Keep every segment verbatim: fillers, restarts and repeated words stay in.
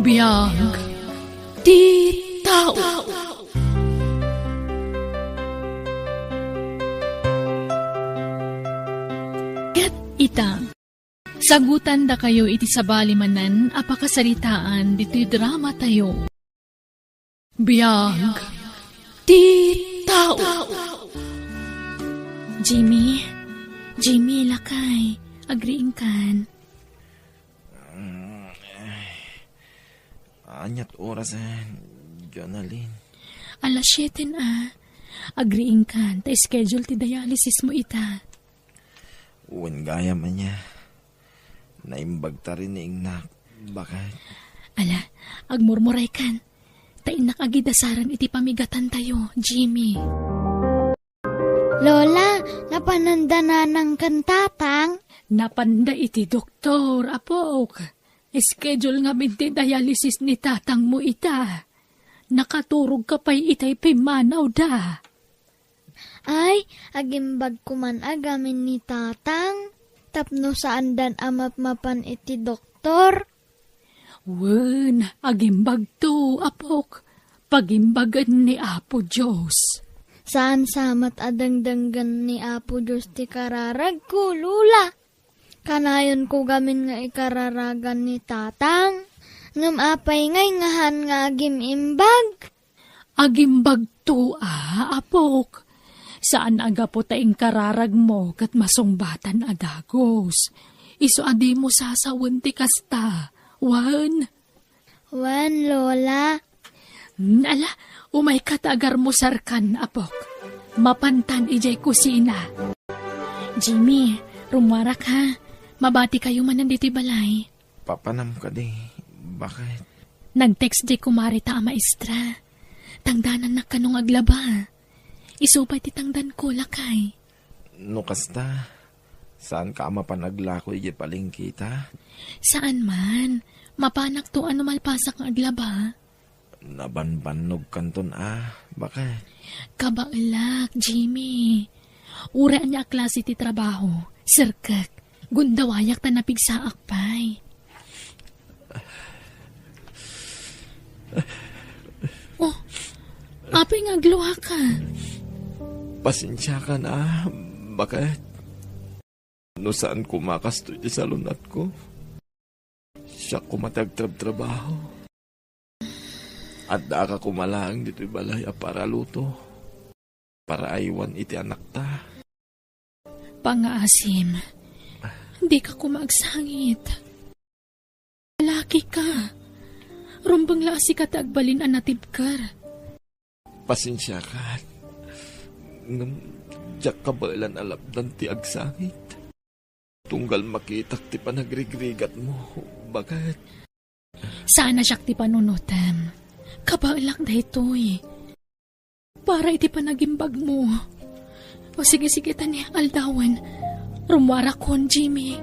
Biag ti tao. Ket ita, sagutandakayo iti sabali manen a pakasaritaan ditoy drama tayo. Biag ti tao. Jimmy, Jimmy, lakay, agriingkan. Aniat oras, eh, Jonalyn? Alas siete na. Agriingkan, ta schedule ti dialysis mo ita. Wen gayam ania. Naimbag ta rin ni ingnak. Bakit? Ala, agmurmuraykan. Ta innak agidasaran iti pamigatantayo, Jimmy. Lola, napananda nanang ken tatang? Napanda iti doktor, apok. Schedule ngamin ti dialysis ni tatang mo ita. Nakaturog ka pay itay pimmanawda. Ay, agimbag ko man a gamin ni tatang, tapno saandan a mapmapan iti doktor. Wen, agimbagto, apok, pagimbagen ni Apo Dios. Saan sa met a dengdenggen ni Apo Dios ti kararagko, Lola. Kanayonko gamin nga ikararagan ni tatang. Ngem apay ngay ngahan nga agim-imbag? Agimbagto a, apok. Saan a gapu ta inkararagmo ket masungbatan a dagus. Isu a dimo sasawen ti kasta. Wen? Wen, Lola. Hmm, ala, umayka ta agarmusarkan, apok. Mapantan idiay kusina. Jimmy, rummuarak ha. Mabatikayo manen ditoy balay. Papanam kadi? Bakit? Nag-text diay kumare ta a maestra. Tangdanannak kano nga aglaba. Isu pay ti tangdanko, lakay. No kasta, saanka a mapan aglako idiay palengke ta? Saan man. Mapanakto a no malpasak nga aglaba. Nabanbannog kanton a, bakit? Kabaelak, Jimmy. Uray ania a klase ti trabaho, serkek. Gundawayak ta napigsaak pay. Oh, apay nga agluaka? Pasensiakan a, bakit? No saan koma kastoy ti salun-atko, siak koma ti agtrabtrabaho. Addaak koma laeng ditoy balay a paraluto, paraaywan iti anakta. Pangaasim, dika koma agsangit. Lalaki ka. Rumbeng la a sika ti agbalin a natibker. Pasensiakan. Ngem diak kabaelan a lapdan ti agsangit. Tunggal makitak ti panagrigrigatmo, bakit? Saan a siak ti panunotem. Kabaelak daytoy. Para iti panagimbagmo. O sige, sige, ta ni aldawen. Rummuarakon, Jimmy.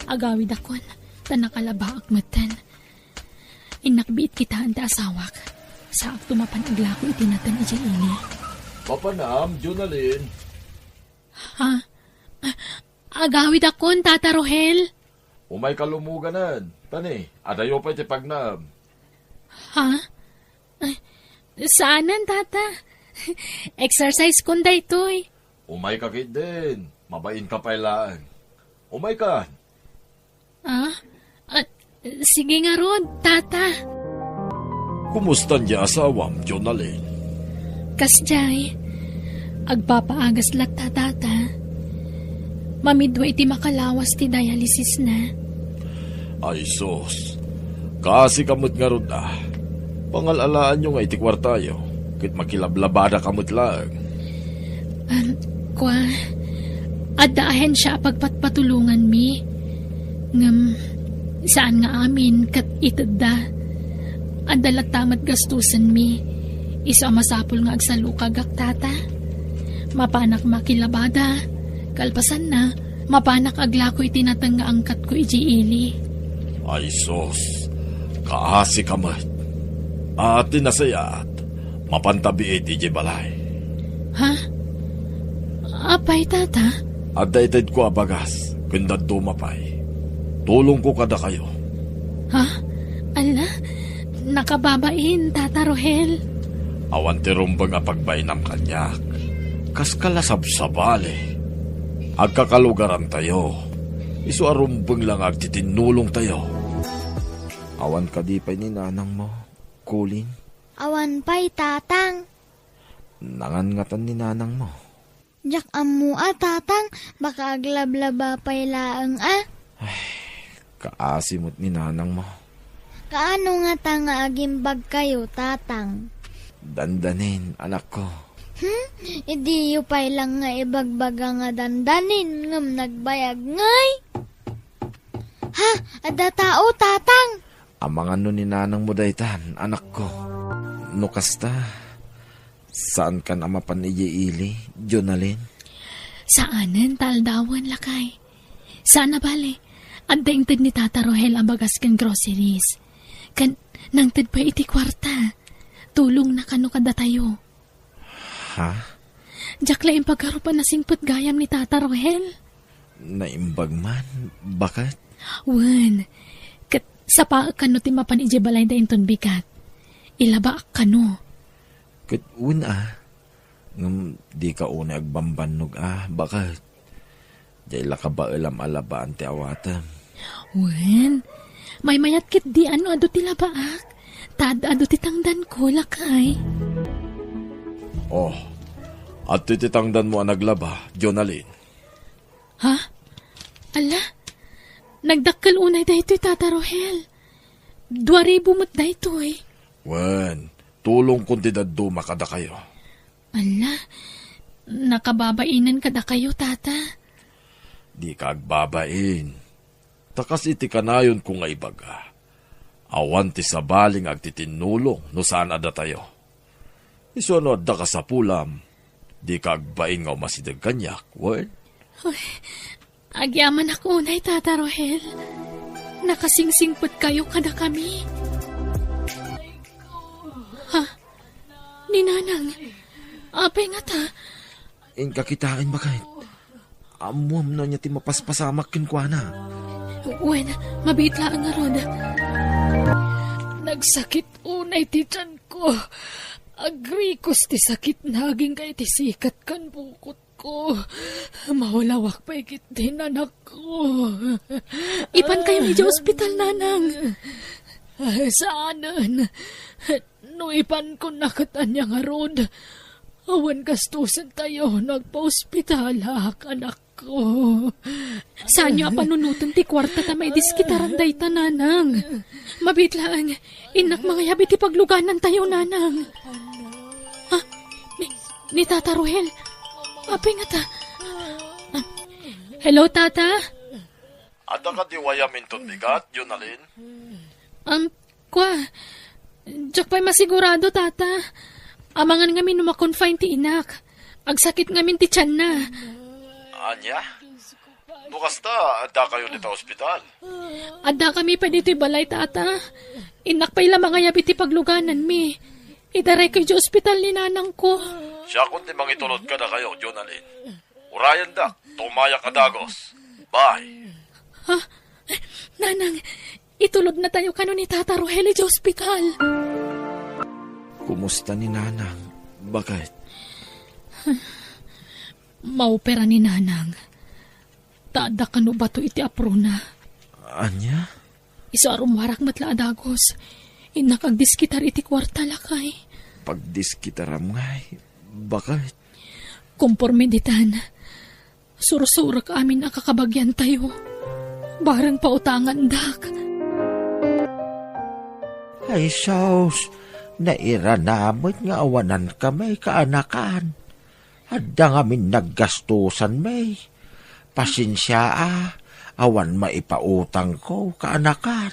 Agawidakon, ta nakalabaak metten. Innak biit kitaen ti asawak. Saakto mapan aglako iti nateng idiay ili. Mapanam, Jonalyn. Ha? Ah, agawidakon, Tata Rohel. Umayka lumuganen. Ta ni, adayo pay ti pagnaem. Ha? Ah, saanen, Tata. Exercise kon daytoy. Umayka ketdin. Mabainka pay laeng. Umaykan. Ah? Ah, sige ngarud, Tata. Kumusta ti asawam, Jonalyn? Kasdiay, agpapaagas latta, Tata. Mamidwa iti makalawas ti dialysisna. Ay sus, kaasika met ngarud a. Pangal-alaanyo nga iti kuartayo, ket makilablabadaka met laeng. Um, kua, adda ahensia a pagpatpatulonganmi. Ngem, saan nga amin ket itedda. Adda latta met gastusenmi. Isu a masapul nga agsalukagak, Tata. Mapanak makilabada. Kalpasanna, mapanak aglako iti nateng nga angkatko idiay ili. Ay sus, kaasika met. A, ti nasayaat, mapanta biit idiay balay. Ha? Apay, Tata? Adda itedko a bagas, ken dadduma pay. Tulongko kadakayo. Ha? Ala, nakababain, Tata Rohel. Awan ti rumbeng a pagbainam kaniak. Kaskala sabsabali. Agkakalugarantayo. Isu a rumbeng la nga agtitinnulongtayo. Awan kadi pay ni nanangmo, Colin? Awan pay, Tatang. Nangangatan ni nanangmo. Diak ammo a, Tatang, baka aglablaba pay laeng a. Ay, kaasi met ni nanangmo. Kaano ngata nga agimbagkayo, Tatang? Dandanin, anakko. Hmm? Idiyo pay lang nga ibagbaga nga dandanin, ngem nagbayag ngay? Ha? Adda tao, Tatang? Amangan no ni nanangmo daytan, anakko. No kasta, saankan a mapan idiay ili, Jonalyn? Saanen ta aldawen, lakay. Saan a bale, adda inted ni Tata Rohel a bagas ken groceries. Ken nangted pay iti kuarta. Tulongna kano kadatayo. Ha? Diak la impagarup a nasingpet gayam ni Tata Rohel. Naimbag man, baket? Wen, ket sapaek kano ti mapan idiay balayda inton bigat. Ilabaak kano. Ket wen a, ngem dika unay agbambannog a, baket? Diay la kabaelam a labaan ti awatem. Wen, maymayat ketdi a no adu ti labaak, ta ad-adu ti tangdanko, lakay. Oh, adtoy ti tangdanmo a naglaba, Jonalyn. Ha? Ala, nagdakkel unay daytoy, Tata Rohel. Dua ribu met daytoy. Wen, tulongkon ti dadduma kadakayo. Ala, nakababainen kadakayo, Tata. Dika agbabain. Ta kas iti kanayonko nga ibaga, awan ti sabali nga agtitinnulong no saan a datayo. Isu a no adda kasapulam, dika agbain nga umasideg kaniak, wen? Uy, agyamanak unay, Tata Rohel. Nakasingsingpetkayo kadakami. Ha? Ni Nanang, apay ngata? Inka kitaen, baket. Ammoam no ania ti mapaspasamak kenkuana. Wen, mabiit laeng ngarud. Nagsakit unay ti tianko. Agrikos ti sakitna agingga iti sikat ken bukotko. Maulawak pay ketdi, anakko. Ipankayo idiay ospital, Nanang. Saanen. No ipankon, ket ania ngarud? Awan gastosentayo no agpaospitalak, anakko. Saanyo a panunoten ti kuarta ta maidiskitaran dayta, Nanang. Mabiit laeng, innak mangayab iti pagluganantayo, Nanang. Ha? Ni, ni Tata Rohel? Apay ngata? Ah, hello, Tata? Adda kadi wayam inton bigat, Jonalyn? Um, kua, diak pay masigurado, Tata. Amangan ngamin no ma-confine ti inak. Agsakit ngamin ti tianna. Ania? No kasta, addakayo dita ospital? Addakami pay ditoy balay, Tata. Innak pay la mangayab iti paglugananmi. Idarayko idiay ospital ni nanangko. Siakon ti mangitulod kadakayo, Jonalyn. Urayendak, tumayak a dagus. Bye. Ha? Nanang, itulodnatayo kano ni Tata Rohel idiay ospital. Kumusta ni Nanang, baket? Maopera ni Nanang. Ta adda kano bato iti aprona. Ania? Isu a rummuarak met la a dagus. Innak agdiskitar iti kuarta, lakay. Pagdiskitaram ngay, baket? Komporme ditan, sursurek amin a kakabagiantayo. Bareng pautangandak. Ay, sus, nairana met nga awanan kami kaanakan. Adda ngamin naggastosan, May. Pasensia a, awan maipautangko, kaanakan.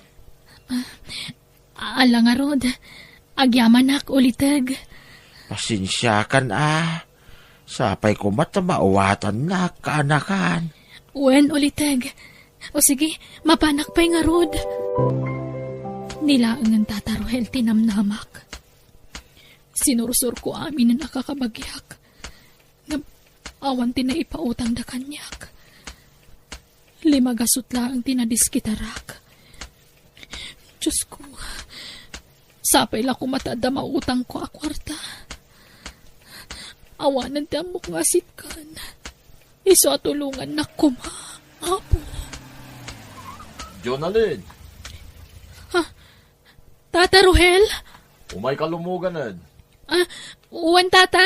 Ah, ala ngarud, agyamanak, uliteg. Pasensiakan a, sapay koma ta maawatannak, kaanakan. Wen, uliteg. O sige, mapanak pay ngarud. Ni laengen, Tata Rohel, ti namnamak. Sinursurko aminen a kakabagiak. Ngem awan ti naipautangda kaniak. Lima gasut laeng ti nadiskitarak. Diosko, sapay la koma ta adda mautangko a kuarta. Awanen ti ammok nga asitkan. Isu a tulongannak koma, Apo. Jonalyn! Ha? Tata Rohel? Umayka lumoganen. Ah, wen, Tata.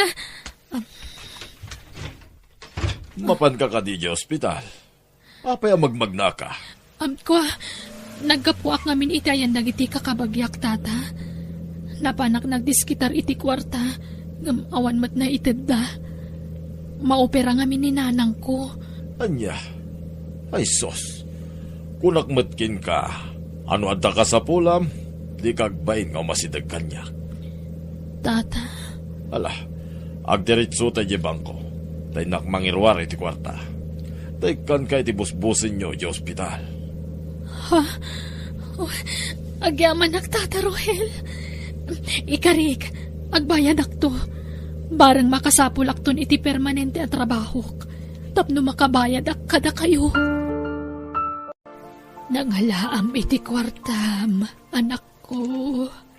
Mapanka kadi idiay ospital? Apay a magmagnaka? Am, kua, naggapuak ngamin iti ayan dagiti kakabagiak, Tata. Napanak nagdiskitar iti kuarta, ngem awan met naitedda. Maopera ngamin ni nanangko. Ania? Ay sus! Kunak met kenka, a no adda kasapulam, dika agbain nga umasideg kaniak. Tata. Ala, agdiritsuta idiay bangko. Ta innak mangiruar iti kuarta. Ta ikkanka iti busbusenyo idiay ospital. Ha? Oh, agyamanak, Tata Rohel. Ikarik, agbayadakto. Bareng makasapulakton iti permanente a trabahok. Tapno makabayadak kadakayo. Nangalaam iti kuartam, anakko.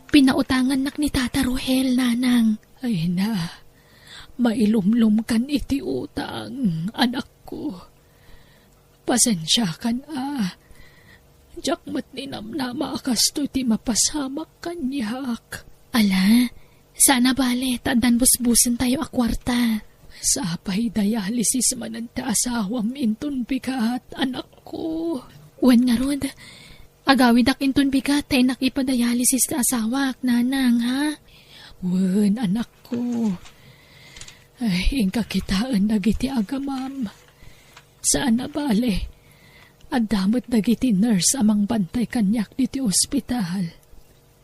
Pinautangannak ni Tata Rohel, nanang. Ay na, mailumlomkan iti utang, anakko. Pasensiakan a. Diak met ninamnama a kastoy ti mapasamak kaniak. Ala, saan a bale, ta addan busbusentayo a kuarta. Sapay dialysis manen ti asawam inton bigat, anakko. Wen ngarud, agawidak inton bigat ta innak ipadialysis ti asawak, nanang, ha? Wen, anakko. Ay, inka kitaen dagiti agamam. Saan a bale, adda met dagiti nurse a mangbantay kaniak ditoy ospital.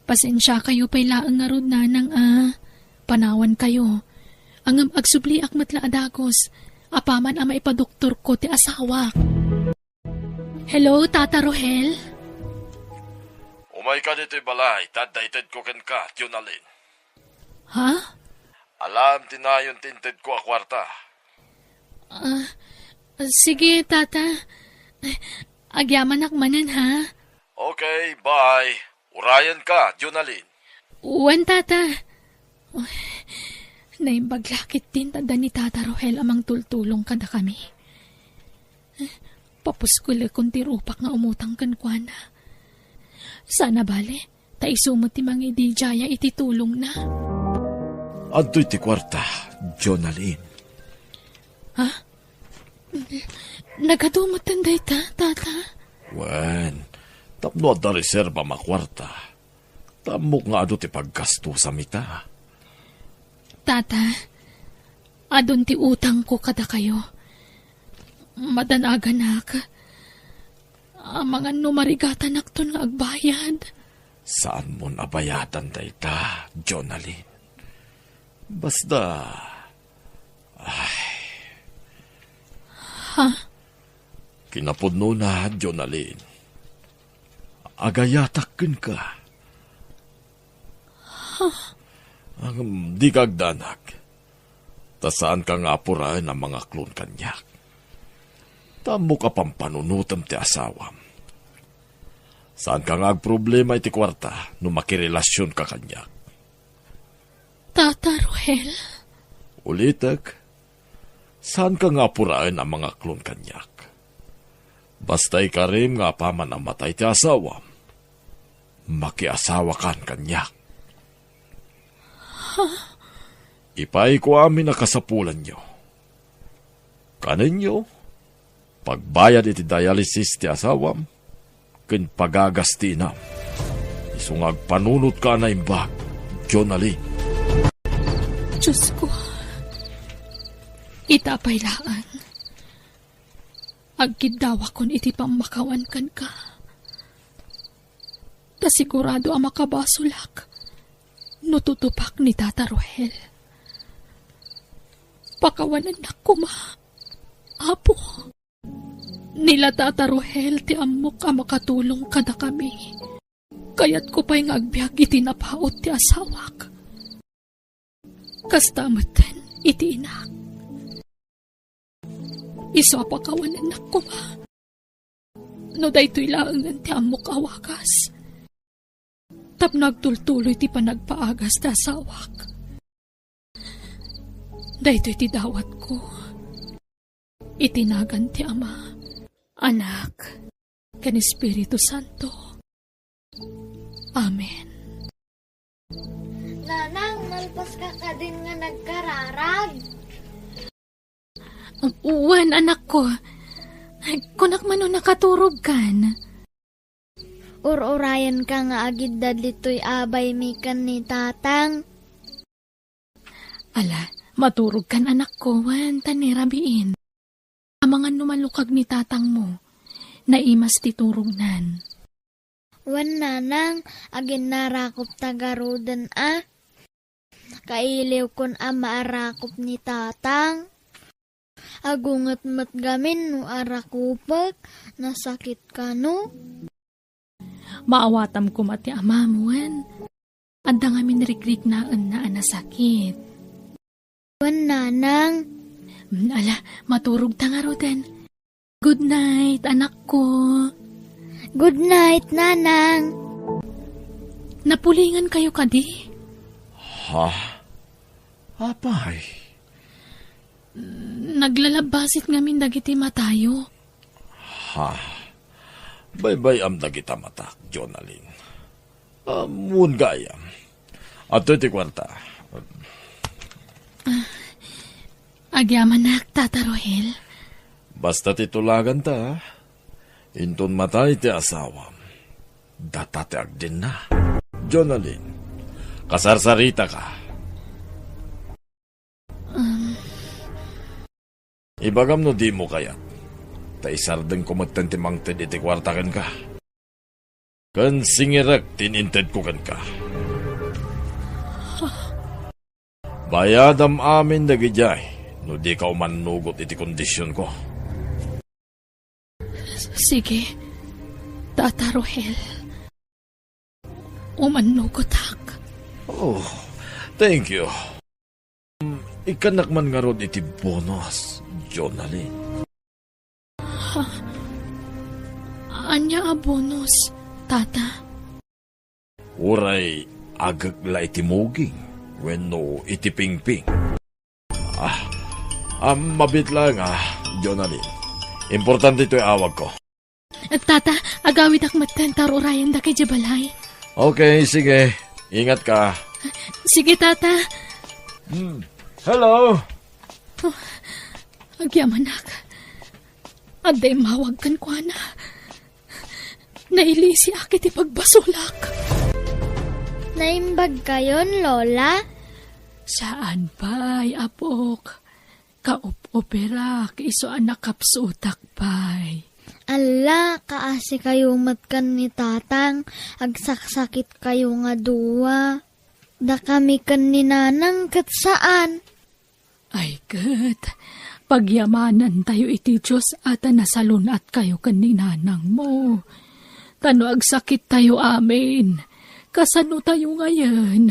Pasensiakayo pay laeng ngarud, nanang, a. Panawankayo. Ngem agsubliak met la a dagus, apaman a maipadoktorko ti asawak. Hello, Tata Rohel? Umayka ditoy balay, ta adda itedko kenka, Jonalyn. Ha? Alaem ti nayon ti intedko a kuarta. Ah, sige, Tata. Agyamanak manen, ha? Okay, bye. Urayenka, Jonalyn. Wen, Tata. Uy, naimbag la ketdin ta adda ni Tata Rohel a mangtultulong kadakami. Papuskolekon ti rupak nga umutang kenkuana. Saan a bale, ta isu met ti mangididiaya iti tulongna. Adtoy ti kuarta, Jonalyn. Ha? Nagadu metten dayta, Tata? Wen, tapno adda reservam a kuarta, ta ammok nga adu ti paggastusam ita. Tata, adun ti utangko kadakayo. Madanaganak. Amangan no marigatanakton nga agbayad. Saanmon a bayadan dayta, Jonalyn. Basta, ay. Ha? Kinapudnona, Jonalyn. Agayatak kenka. Ngem dika agdanag, ta saanka nga apuraen a mangaklon kaniak. Ta ammok a pampanunotem ti asawam. Saanka nga agproblema iti kuarta no makirelasionka kaniak. Tata Rohel? Ulitek, saanka nga apuraen a mangaklon kaniak. Basta ikarim nga apaman a matay ti asawam, makiasawakan kaniak. Ipaayko amin a kasapulanyo. Kanenyo, pagbayad iti dialysis ti asawam, ken pagagas ti inam. Isu nga agpanunotka a naimbag, Jonalyn. Diosko, ita pay laeng. Agkiddawakon iti pammakawan kenka. Ta sigurado a makabasolak no tutupak ni Tata Rohel. Pakawanennak koma, Apo. Ni la Tata Rohel ti ammok a makatulong kadakami. Kayatko pay nga agbiag iti napaut ti asawak. Kasta metten iti inak. Isu a pakawanennak koma. no daytoy laengen ti ammok a wagas. Tapno agtultuloy ti panagpaagas ti asawak. Daytoy ti dawatko. Iti nagan ti Ama, Anak, ken Espiritu Santo. Amen. Nanang, malpaska kadin nga nagkararag? Wen, anakko. Kunak man no nakaturogkan. Ur-urayenka nga agidda ditoy a baymi ken ni Tatang. Ala, maturogkan, anakko, wen, ta ni rabiin. Amangan no malukag ni tatangmo, naimas ti turognan. Wen, nanang, aginnarakopta garuden a. Kailiwkon a maarakop ni tatang. Agunget met gamin no arakopek, nasakit kano. Maawatam koma ti amam, wen. Adda ngamin rikriknaenna a nasakit. Wen, nanang. Mm, ala, maturogta ngaruden. Good night, anakko. Good night, nanang. Napulingankayo kadi? Ha? Apay? Naglalabbasit ngamin dagiti matayo. Ha? Baybay-am dagita matak, Jonalyn. Ammon gayam. Adtoy ti kuarta. Agyamanak, Tata Rohel. Basta ti tulaganta, inton matay ti asawam, data ti agdenna. Jonalyn, kasarsaritaka. Um. Ibagam no dimo kayat, ta isardengko metten ti mangted iti kuarta kenka. Ken singirek ti inintedko kenka. Bayadam amin dagidiay no dika umannugot iti kondisionko. Sige, Tata Rohel. Umannugotak. Oh, thank you. Ikkannak man ngarud iti bonus, Jonalyn. Ha? Ania a bonus, Tata? Uray agek la iti muging wenno iti pingping. Ah, ah, mabiit laeng, ah, Jonalyn. Importante toy awagko. Tata, agawidak metten ta ur-urayen dagiti balay. Okay, sige. Ingat ka. Sige, Tata. Hmm. Hello. Oh, agyamanak. Adda immawag kenkuana. Nailisiak iti pagbasolak. Naimbagkayon, Lola? Saan pay, apok. Kaup-uperak isu a nakapsutak pay. Alla, kaasikayo met ken ni Tatang, agsaksakitkayo nga dua. Dakami ken ni Nanang ket saan. Ay ket, pagyamanantayo iti Dios a ta nasalun-atkayo ken ni nanangmo. Ta no agsakittayo amin, kasanotayo ngayen?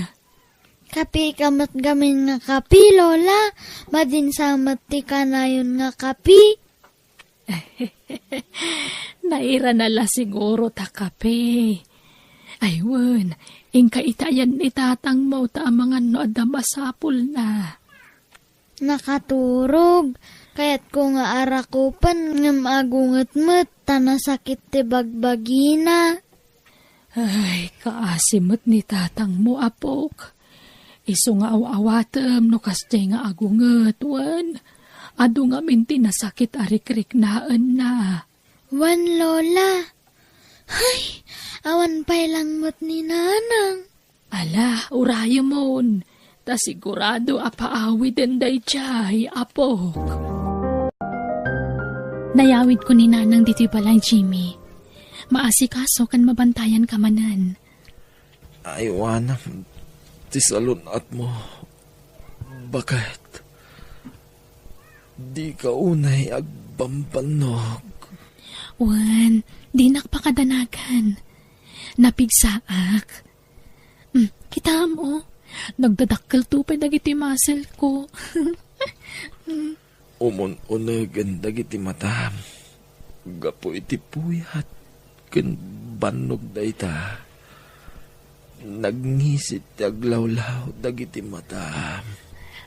Kapika met gamin nga kapi, Lola. Madinsa met ti kanayon nga kapi. Nairana la siguro ta kape. Ay wen, inka ita ayan ni tatangmo ta amangan no adda masapulna. Nakaturog. Kayatko nga arakupen ngem agunget met ta nasakit ti bagbagina. Ay, kaasi met ni tatangmo, apok. Isu nga aw-awatem no kasdiay nga agunget, wen, adu ngamin ti nasakit a rikriknaenna. Wen, Lola. Hay, awan pay langmet ni Nanang. Ala, urayemon, ta sigurado a paawiden daydiay, apok. Nayawidko ni Nanang ditoy balay, Jimmy. Maasikaso ken mabantayanka manen. Aywanam ti salun-atmo. Baket, dika unay agbambannog. Wen, dinak pakadanagan. Napigsaak. Hmm, kitaem, oh. Nagdadakkelto pay dagiti muscle ko. Hmm. Umun-unegen dagiti matam gapu iti puyat. ken bannog dayta. Nagngisit ti aglawlaw dagiti matam.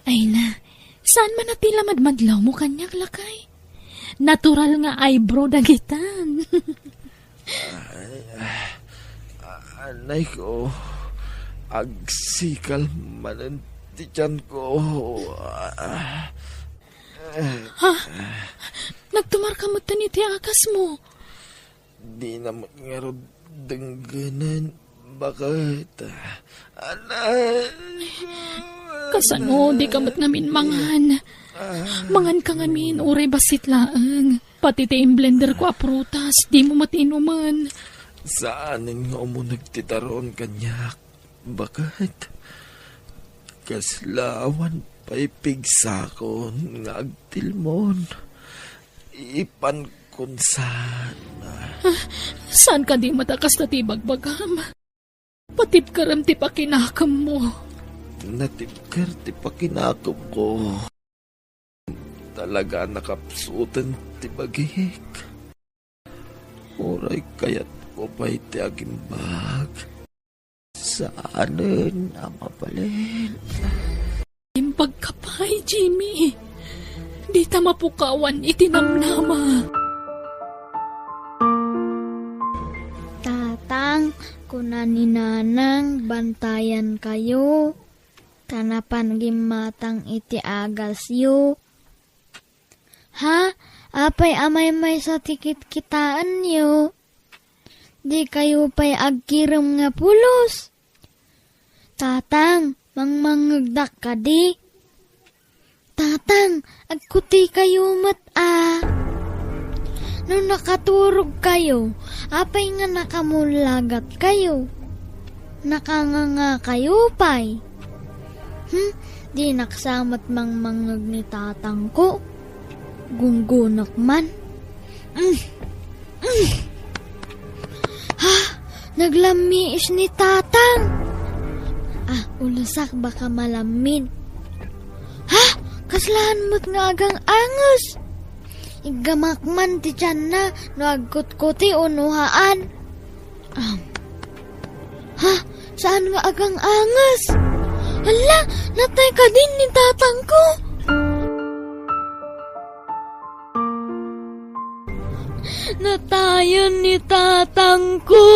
Ay na, saan man a ti la madmadlawmo kaniak, lakay? Natural nga eyebrow dagitan. Ay, ah, anay ko, agsikal manen ti tiyan ko. Ah, Ha? Nagtumar ka met iti agasmo? Dina met ngarud denggenen, baket. Anay ko, kasano, anay. Di ka met ngamin mangan? Mangan ka ngamin, uray bassit laeng. Pati ti imblender ko a prutas, dimo met inumen. Saanen nga umuneg ti taron kaniak, baket. Kasla awan pay pigsakon nga agtilmon. Ipankon saan. Ah, saan kadi met a kasta ti ibagbagam? Patibkerem ti pakinakemmo. Natibker ti pakinakemko. Talaga a nakapsuten ti bagik. Uray kayatko pay ti agimbag. Saanen a mabalin. Imbag ka pay, Jimmy. Dita mapukawan iti namnama. Tatang, kuna ni Nanang, bantayan kayo. Ta napan gimmatang iti agasyo. Ha? Apay a maymaysa ti kitkitaenyo? Di kayo pay agkirem nga pulos? Tatang, mangmangngegdak kadi? Tatang, agkuti kayo met a. No nakaturog kayo, apay nga nakamullagat kayo? Nakanganga kayo pay? Hmm, dinak sa met mangmangngeg ni tatangko. Gunggonak man. Mm. Mm. Ha? Naglammiis ni tatang. Ah, ulusak baka malammid. Ha? Kaslaan met nga agang-anges. Iggamak man ti tianna no agkutkuti o no haan. Am. Ha? Saan nga agang-anges? Hala, natay kadin ni tatangko? Natayen ni tatangko.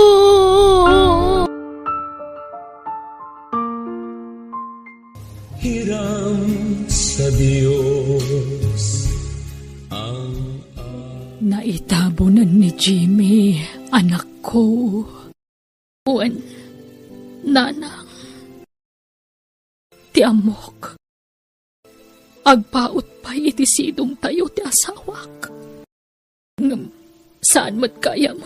Hiram sa Dios ang... Naitabonen ni Jimmy, anakko. Wen, nanang, ti ammok, agpaut pay iti sidongtayo ti asawak. Ngem saan met gayam.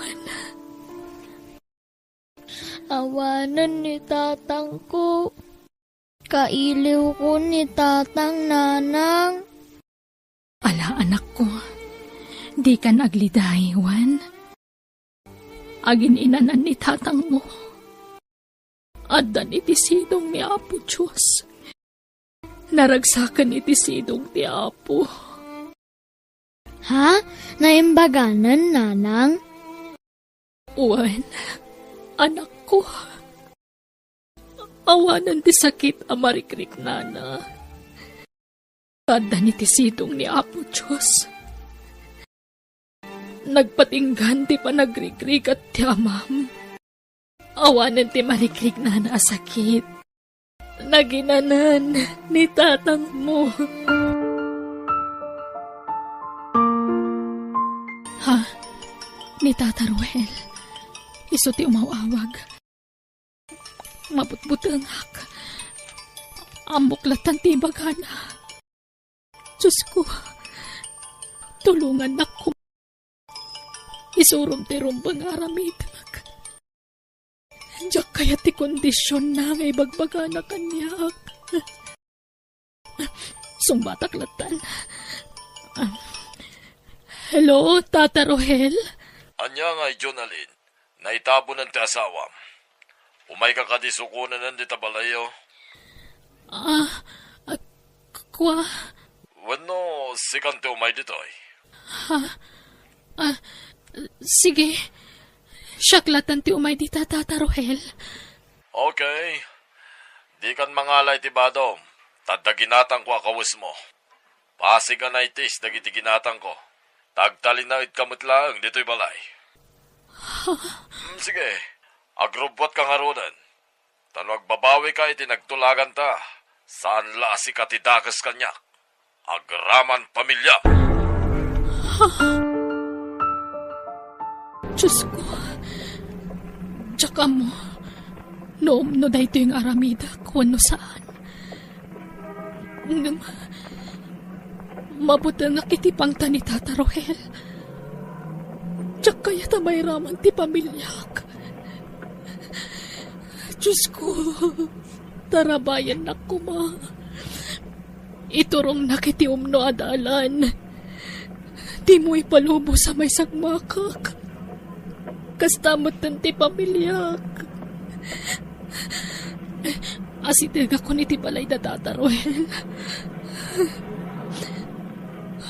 Awanen ni tatangko. Kailiwko ni tatang, nanang. Ala, anakko, dikan agliday, wen. Agin-inanan ni tatangmo. Addan iti sidong ni Apo Dios. Naragsaken iti sidong ti Apo. Ha? Naimbaganen, nanang? Wen, anakko. Awanen ti sakit a marikriknana. Addan iti sidong ni Apo Dios. Nagpatinggan ti panagrigat ti amam. Awanen ti marikriknana a sakit. Naginanan ni tatangmo. Ha? Ni Tata Ruel. Isu ti umaw-awag. Mabutbutengak. Ammok latta ti ibagana. Diosko, tulongannak koma. Isurom ti rumbeng nga aramidek. Diak kayat ti kondisionna nga ibagbagana kaniak. Sungbatak lattan. Hello, Tata Rohel? Ania ngay, Jonalyn? Naitabonen ti asawam. Umayka kadi sukonen dita balayyo? Ah, ah, kua? Wenno, sikan ti umay ditoy? Ha? Ah, sige. Siak latta ti umay dita, Tata Rohel. Okay. Dikan mangala iti badom, ta adda ginatangko a kawesmo. Pasig a naitis dagiti ginatangko. Ta agtalinaedka met laeng ditoy balay. Mm, sige, agrubbuatka ngaruden. Ta no agbabawika iti nagtulaganta, saan la a sika ti dakes kaniak. Agraman pamiliam. Diosko, diak ammo no, no daytoy nga aramidek wenno saan. Ngem, mabutengak iti pangta ni Tata Rohel. Diak kayat a mairaman ti pamiliak. Diosko, tarabayennak koma. Iturongnak iti umno a dalan. Dimo ipalubos a maisagmakak. Kasta metten ti pamiliak. Asidegakon iti balay da Tata Rohel.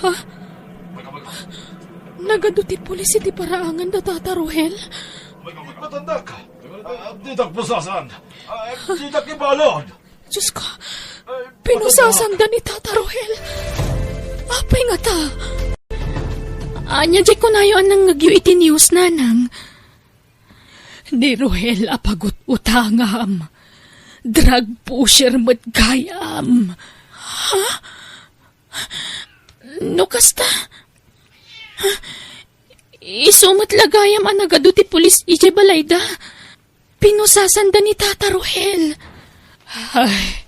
Ha? Nagadu ti pulis iti paraangan da Tata Rohel? Matandak. Ah, ditak pusasan. Ah, ditak ibalon. Diosko, pinusasanda ni Tata Rohel. Apay ngata? Ania diay kunayo a nangngegyo iti news, nanang? Ni Rohel a pagut-utangam. Drug pusher met gayam. Ha? No kasta, isu met la gayam a nagadu ti pulis idiay balayda. Pinusasanda ni Tata Rohel. Ay,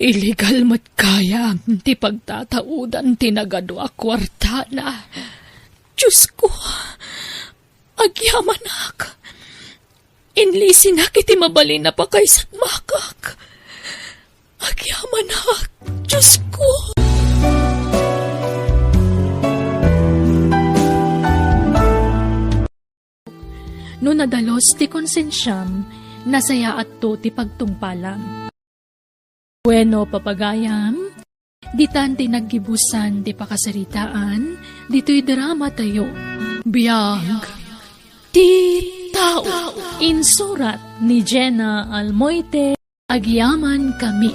illegal met gayam ti pagtataudan ti nagadu a kuartana. Diosko, agyamanak. Inlisinak iti mabalin a pakaisagmakak. Agyamanak, Diosko. No nadalus ti konsensiam, nasayaatto ti pagtungpalam. Bueno, papagayam, ditan ti naggibusan ti pakasaritaan ditoy drama tayo. Biag ti tao. Insurat ni Jenna Almoite. Agyaman kami.